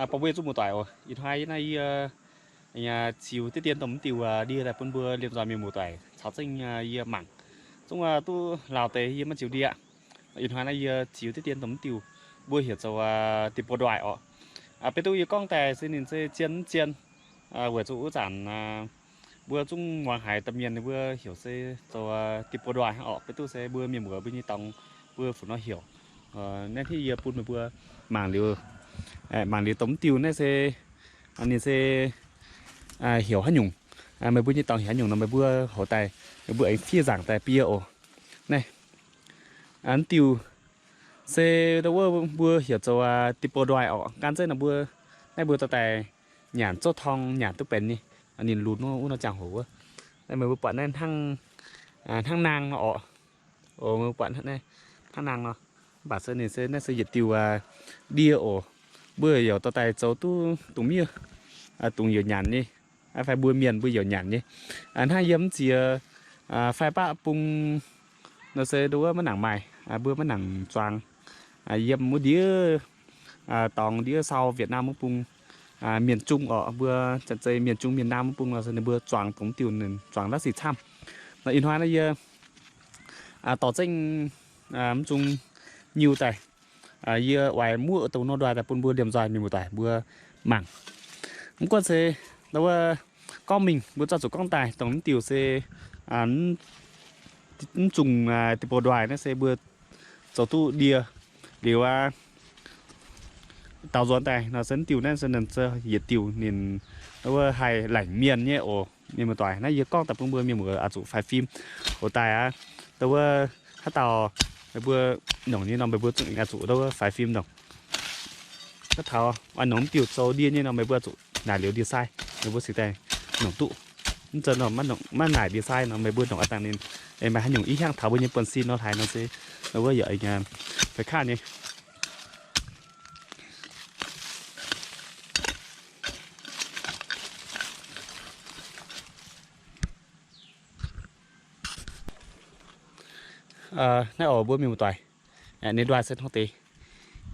Baamh mbuo yietc zungv muoz-doic oc, ih hnoi naaiv yie ziux diqv dien dongh mv diuh ndie daaih bun mbuo liemh nzoih mienh muoz-doic caux zengv yie mangc. Zungv duqv lauh deix yie maiv ziux ndie aqv. Ih hnoi naaiv yie ziux diqv dien dongh mv diuh mbuo heuc zoux deic-bou-ndoih orqc. Beiv duqv yie gorngv daaih se ninh se zien mv zien, weic zuqc wuov zanc mbuo zungv muangx haiz domh mienh ninh mbuo heuc se zoux deic-bou-ndoih hnangv orqc. Beiv duqv se mbuo mienh muoz mbuo nyei dorngx mbuo fu nor heuc. Naaiv hitv yie bun meih mbuo mangc liuz, mangc liuz dongh mv diuh naaiv se ninh se heuc haaix nyungc, meih mbuo nyei dorngx heuc haaix nyungc nor meih mbuo hoqc daaih, meih mbuo aengx fiev nzaangc daaih biei oc. Naaiv mv diuh se ndau wuov mbuo heuc zoux deic-bou-ndoih orqc. Gan zeiv nor mbuo, naaiv mbuo dorh daaih nyanc zouv torng nyanc duqv benx nyei. Ninh lunx wuov nor ziangh hoc wuov, naaiv meih mbuo buatc naaiv hnangv, hnangv naang nor orqc. Meih mbuo buatc naaiv hnangv naang nor, mv baac se ninh se naaiv se yietc diuh ndie oc. Mbuo yaac dorh daaih zoux duqv dungx miev, dungx youc nyanc nyei, fai mbuo mienh mbuo youc nyanc nyei. Hnangv yiem ziex fai baqv bung nor se ndau wuov maiv nangc maaih, mbuo maiv nangc zuangx. Yiem wuov ndiev dorngx ndiev sau Việt Nam wuov bung, miền Trung orqc, mbuo janx-zei miền Trung miền Nam wuov bung nor se ninh mbuo zuangx dongh mv diuh, ninh zuangx la'sic camv. Nor ih hnoi naaiv yie dorh zengv mv zungh nyiu daaih, yie oix muoqv dongh nor ndoih daaih bun mbuo liemh nzoih mienh muoz-doic mbuo mangc. Mv gunv se ndau wuov gorngv mingh mbuo zorqv zuqc gorngv daaih dongh mv diuh se mv zungh deic-bou-ndoih naaiv se mbuo zoux duqv ndie liuz aqv. Daaux nzuonx daaih nor se mv diuh naaiv se ninh yietc diuh ninh ndau wuov haih laengc mienh nyei oc. Mienh muoz-doic, naaiv yie gorngv daaih bun mbuo mienh muoz oix zuqc faix fim oc daaih aqv. Ndau wuov haaix dauh meih mbuo nongc nyei nor meih mbuo zungv oix zuqc ndau wuov faix fim nongc. Gorngv taux oix nongc mv diuh zoux ndie nyei nor meih mbuo oix zuqc naaic liuz ndie-sai, meih mbuo cingx daaih nongc duqv. Mv zeiz nor maiv naaic ndie-sai nor meih mbuo nongc aqv dangh ninh, maaih haaix nyungc i hiangv taux mbuo nyei buonv-sin nor haaix nor se ndau wuov yaac feix kaav nyei. Naaiv oc mbuo mienh muoz-doic, ninh ndoih se hnangv deix.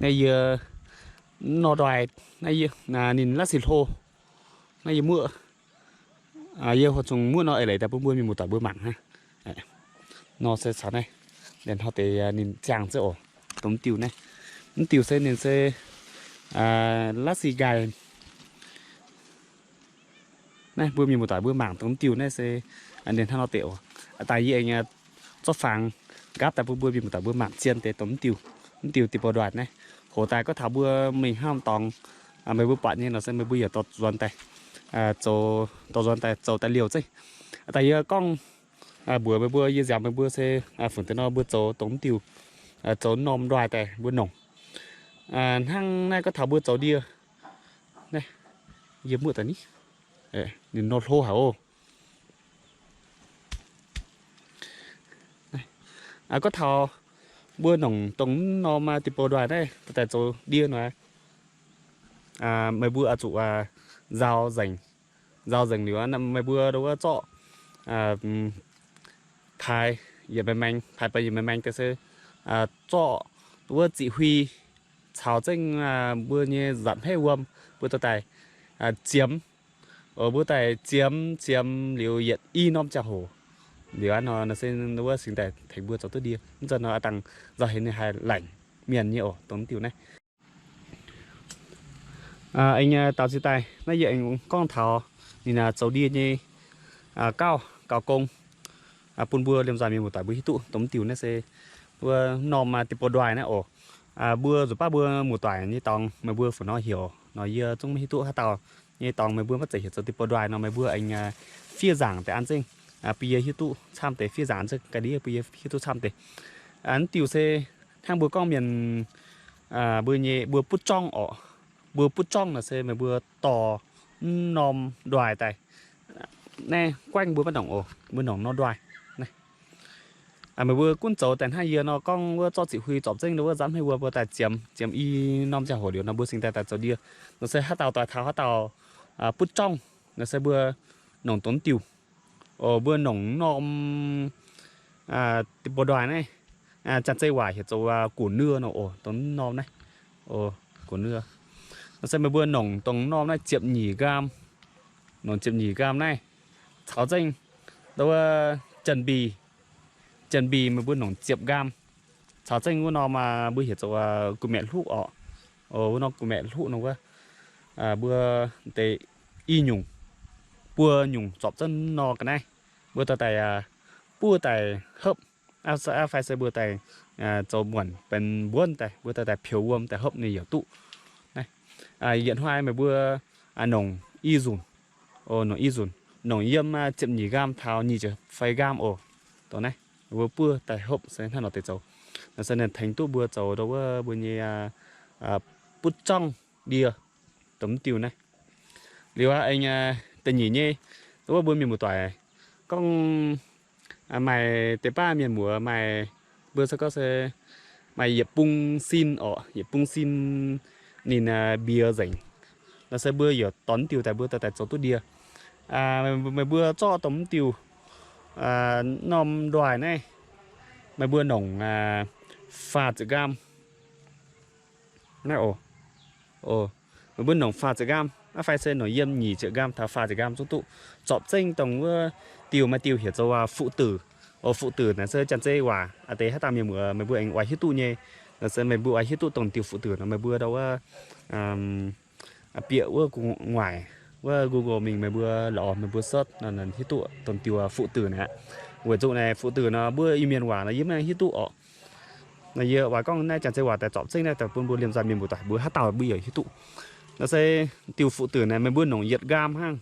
Naaiv yie nor ndoih, ninh la'sic hlo. Naaiv yie muoqv, yie huox zungh muoqv nor eix leiz daaih bun mbuo mienh muoz-doic mbuo mangc hnangv. Nor se caux naaiv, hnangv deix ninh ziangh zengv oc. Dongh mv diuh naaiv, mv diuh se ninh se la'sic nqaih. Naaiv mbuo mienh muoz-doic mbuo mangc dongh mv diuh naaiv se ninh hnangv nor deix oc. Daaih yie aengx zorqv fangx nqaapv daaih bun mbuo mienh muoz-doic mbuo mangc zien deix dongh mv diuh, mv diuh deic-bou-ndoih naaiv. Hoc daaih gorngv taux mbuo mingh hnangv dorngx, meih mbuo buatc nyei nor se meih mbuo yaac dorh nzuonx daaih, zoux, dorh nzuonx daaih zoux daaih liouh zeiv. Daaih yie gorngv mbuox meih mbuo, yie nziaaux meih mbuo se fungc deix nor mbuo zoux dongh mv diuh, zoux norm ndoih daaih mbuo nongc. Hnangv naaiv gorngv taux mbuo zoux ndie, naaiv yie muoqv daaih ni, ninh nor hlo haic oc. Gorngv taux mbuo nongc dongh mv norm deic-bou-ndoih naaiv daaih zoux ndie nor, meih mbuo oix zuqc nzaaux nzengc. Nzaaux nzengc liuz meih mbuo ndau wuov zorqv paaix yietc maengx maengx, paaix benx yietc maengx maengx deix se zorqv wuov ziqc hui caux zengv mbuo nyei nzatc hmeiv wuom mbuo dorh daaih ziemx. Mbuo daaih ziemx, ziemx liuz yietc i norm ziangh hoc liuz aqv nor, nor se wuov cingx daaih tengx mbuo zoux duqv ndie. Mv zeiz nor aqv dangh nzauh heix ninh haih laengc mienh nyei oc, dongh mv diuh naaiv. Aengx daux ziex daaih naaiv yie aengx gorngv taux ninh zoux ndie nyei gauh, gauh gong bun mbuo liemh nzoih mienh muoz-doic mbuo hiuv duqv dongh mv diuh naaiv se wuov norm deic-bou-ndoih naaiv oc. Mbuo nzuqc baav mbuo muoz-doic nyei dorngx meih mbuo fu nor heuc nor yie zungv maiv hiuv duqv. Haaix dauh nyei dorngx meih mbuo maiv zeiz heuc zoux deic-bou-ndoih nor meih mbuo aengx fiev nzaangc deix an zengv bun yie hiuv duqv camv deix, fiev nzaangc an zengv ga'ndiev bun yie hiuv duqv camv deix. Mv diuh se hnangv mbuo gorngv mienh mbuo nyei mbuo butv jorngv orqc. Mbuo butv jorngv nor se meih mbuo dorh mv norm ndoih daaih. Naaiv guaengv mbuo maiv nongc oc, mbuo nongc nor ndoih. Meih mbuo gunv zoux daaih hnangv yie nor gorngv wuov zorqv ziqc hui zorpc zengv wuov nzatc hmeiv wuom mbuo daaih ziemx, ziemx i norm ziangh hoc liuz nor mbuo cingx daaih daaih zoux ndie. Nor se haaix dauh doix taux haaix dauh butv jorngv nor se mbuo nongc dongh diuh. Mbuo nongc norm deic-bou-ndoih naaiv, janx-zei waac heuc zoux 果子楹 nor oc, dongh norm naaiv. 果子楹. Se meih mbuo nongc dongh norm naaiv ziepc nyeic nqaam, nongc ziepc nyeic nqaam naaiv caux zengv ndau wuov janx-mbi, janx-mbi meih mbuo nongc ziepc nqaam caux zengv wuov norm mbuo heuc zoux gu'maeqc hluqv orqc. Wuov norm gu'maeqc hluqv nor wuov, mbuo deix i nyungc, buo nyungc zorpc zengv nor ga'naaiv, mbuo dorh daaih buov daaih hopv, fai se mbuo daaih zoux muonc benx mbuonv daaih, mbuo dorh daaih peux wuom daaih hopv ninh yaac duqv. Yietc hnoi meih mbuo nongc i nzunc, nongc i nzunc, nongc yiem ziepc nyeic nqaam taux nyic ziepc feix nqaam oc. Dongh naaiv mbuo buov daaih hopv se hnangv nor deix zoux. Naaiv se ninh tengx duqv mbuo zoux ndau wuov mbuo nyei butv zorngv ndie dongh mv diuh naaiv. Liuz aqv, aengx da'nyeic nyei, ndau wuov mbuo mienh muoz-doic gorngv maaih deix baav mienh muoz maaih, mbuo se gorngv se maaih yietc bung sin orqc, yietc bung sin ninh mbiex nzengc. Naaiv se mbuo yaac dorh mv diuh daaih mbuo dorh daaih zoux duqv ndie. Meih mbuo zorqv dongh mv diuh norm ndoih naaiv, meih mbuo nongc faah ziepc nqaam naaiv oc. Meih mbuo nongc faah ziepc nqaam, fai se nongc yiem nyic ziepc nqaam taux faah ziepc nqaam zungv duqv. Zorpc zengv dongh wuov diuh maaih diuh heuc zoux fuqv-duic. Fuqv-duic naaiv se janx-zei waac, aa deix haaix dauh mienh muoz meih mbuo aengx oix hiuv duqv nyei. Naaiv se meih mbuo oix hiuv duqv dongh diuh fuqv-duic nor meih mbuo ndau wuov bieqc wuov gu'nguaaic wuov Google mingh meih mbuo lorz meih mbuo search nor hiuv duqv dongh diuh fuqv-duic naaiv. Weic zuqc naaiv fuqv-duic nor mbuo Iu-Mienh waac nor yie maiv hiuv duqv orqc. Naaiv yie oix gorngv naaiv janx-zei waac daaih zorpc zengv naaiv daaih bun mbuo liemh nzoih mienh muoz-doic mbuo haaix dauh mbuo yaac hiuv duqv. Naaiv se diuh fuqv-duic naaiv meih mbuo nongc yietc nqaam hnangv,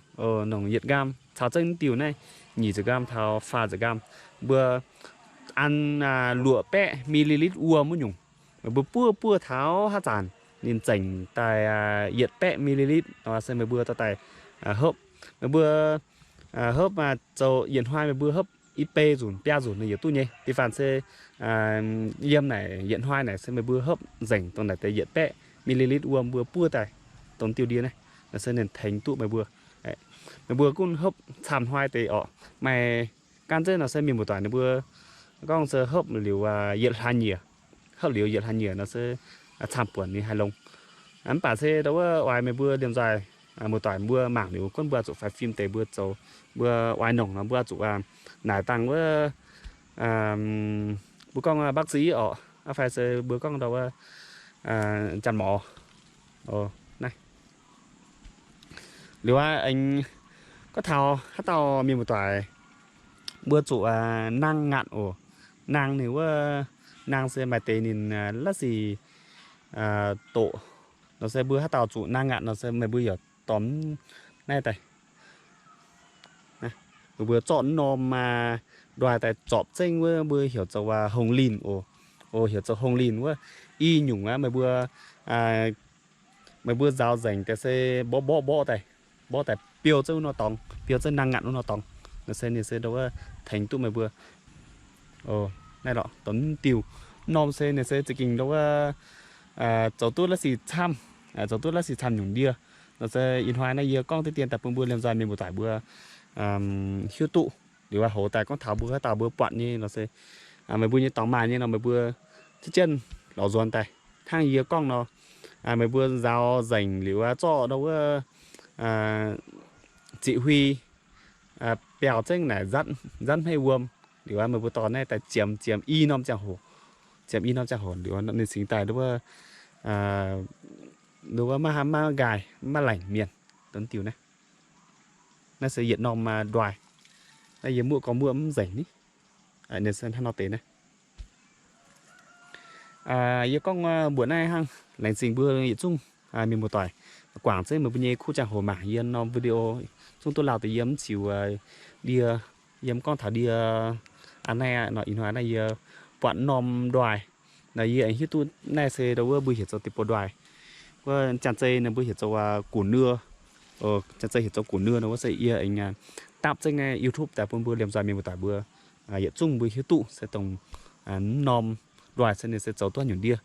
nongc yietc nqaam caux zengv naaiv diuh naaiv nyic ziepc nqaam taux faah ziepc nqaam, mbuo an luoqc baeqv millilitr wuom wuov nyungc. Meih mbuo buov buov taux haaix zanc ninh zengc daaih yietc baeqv millilitr nor se meih mbuo dorh daaih hopv. Meih mbuo hopv zoux yietc hnoi meih mbuo hopv i bei nzunc biaa nzunc nor yaac duqv nyei. Da'faanh se yiem naaic yietc hnoi naaic se meih mbuo hopv nzengc dongh naaic deix yietc baeqv millilitr wuom mbuo buov daaih dongh diuh ndie naaiv, naaiv se ninh tengx duqv meih mbuo. Meih mbuo gunv hopv camv hnoi deix orqc. Maaih gan zengv nor se mienh muoz-doic ninh mbuo gorngv se hopv liuz yietc hlaax nyieqc, hopv liuz yietc hlaax nyieqc nor se camv buonc ninh haih longx. Mv baac se ndau wuov oix meih mbuo liemh nzoih muoz-doic mbuo mangc liuz gunv mbuo zuqc faix fim deix mbuo zoux, mbuo oix nongc nor mbuo zuqc naaic dangh wuov, mbuo gorngv bác sĩ orqc, fai se mbuo gorngv ndau wuov janx-mor. Naaiv liuz aqv, aengx gorngv taux haaix dauh mienh muoz-doic mbuo zuqc nang ngaatc oc. Nang ninh wuov, nang se maaih deix ninh la'sic doqc nor se mbuo haaix dauh zuqc nang ngaatc nor se meih mbuo yaac dorh naaiv daaih, meih mbuo zorqv norm ndoih daaih zorpc zengv wuov mbuo heuc zoux hongh linh oc. Oc, heuc zoux hongh linh wuov i nyungc aqv, meih mbuo meih mbuo nzaaux nzengc daaih se mborqv mborqv mborqv daaih, mborqv daaih biou zengv wuov nor dorngx, biou zengv nang ngaatc wuov nor dorngx. Naaiv se ninh se ndau wuov tengx duqv meih mbuo. Naaiv lorqc, dongh mv diuh norm se ninh se za'gengh ndau wuov zoux duqv la'sic camv, zoux duqv la'sic camv nyungc ndie. Nor se ih hnoi naaiv yie gorngv deix dien daaih bun mbuo liemh nzoih mienh muoz-doic mbuo hiuv duqv. Liuz aqv, hoz daaih gorngv taux mbuo haaix dauh mbuo buatc nyei nor se meih mbuo nyei dorngx maaih nyei nor meih mbuo zieqv jienv lorz nzuonx daaih hnangv yie gorngv nor. Meih mbuo nzaaux nzengc liuz aqv, zorqv ndau wuov zieqc hui biauh zengv naaic nzanv hmeiv wuom liuz aqv, meih mbuo dorh naaiv daaih ziemx, ziemx i norm ziangh hoc, ziemx i norm ziangh hoc liuz ninh cingx daaih ndau wuov, ndau wuov maiv, maiv nqaai, maiv laengc mienh dongh diuh naaiv. Naaiv se yietc norm ndoih. Naaiv yie muoqv gorngv muoqv mv nzengc ni. Ninh se hnangv nor deix naaiv. Yie gorngv mbuoqc naaiv hnangv, laengz zingh mbuo yietc zungv mienh muoz-doic guangc zengv meih mbuo nyei kuv ziangh hoc mangc yie norm video, zungv duqv lauh deix yie mv ziux ndie, yie mv gorngv taux ndie. Aa, naaiv nor ih hnoi naaiv yie buatc norm ndoih. Nor yie aengx hiuv duqv naaiv se ndau wuov mbuo heuc zoux deic-bung ndoih. Wuov janx-zei nor mbuo heuc zoux gùn nưa. Janx-zei heuc zoux gùn nưa nor wuov se yie aengx dapv zengv naaiv YouTube daaih bun mbuo liemh nzoih mienh muoz-doic mbuo yietc zungv mbuo hiuv duqv se dongh norm ndoih se ninh se zoux duqv haaix nyungc ndie.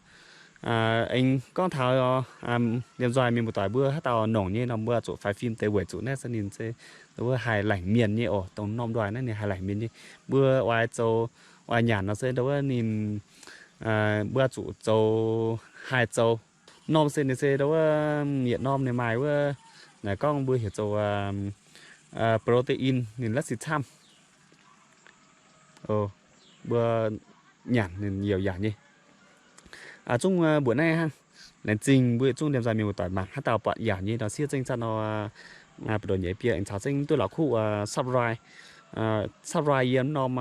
Aengx gorngv taux liemh nzoih mienh muoz-doic mbuo haaix dauh nongc nyei nor mbuo zuqc faix fim deix weic zuqc naaiv se ninh se wuov haih laengc mienh nyei oc. Dongh norm ndoih naaiv ninh haih laengc mienh nyei. Mbuo oix zoux, oix nyanc nor se ndau wuov ninh, mbuo zuqc zoux, haih zoux Norm se ninh se ndau wuov yietc norm ninh maaih wuov, naaic gorngv mbuo heuc zoux protein ninh la'sic camv. Mbuo nyanc ninh youc yaauc nyei. Zungv mbuoqc naaiv hnangv. Laengz zingh mbuo yietc zungv liemh nzoih mienh muoz-doic mangc haaix dauh buatc yaauc nyei nor siev zengv zatv nor, buoz-ndoqv nyeiz biei aengx caux zengv duqv la'kuqv subscribe, subscribe yie norm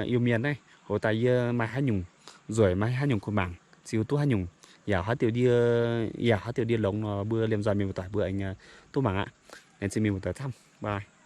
Iu-Mienh naaiv, hoc daaih yie maaih haaix nyungc nzueic, maaih haaix nyungc kuh mangc, ziux duqv haaix nyungc, yaauc haaix diuh ndie, yaauc haaix diuh ndie longx nor mbuo liemh nzoih mienh muoz-doic mbuo aengx duqv mangc aqv. Laengz zingh mienh muoz-doic camv. Bye.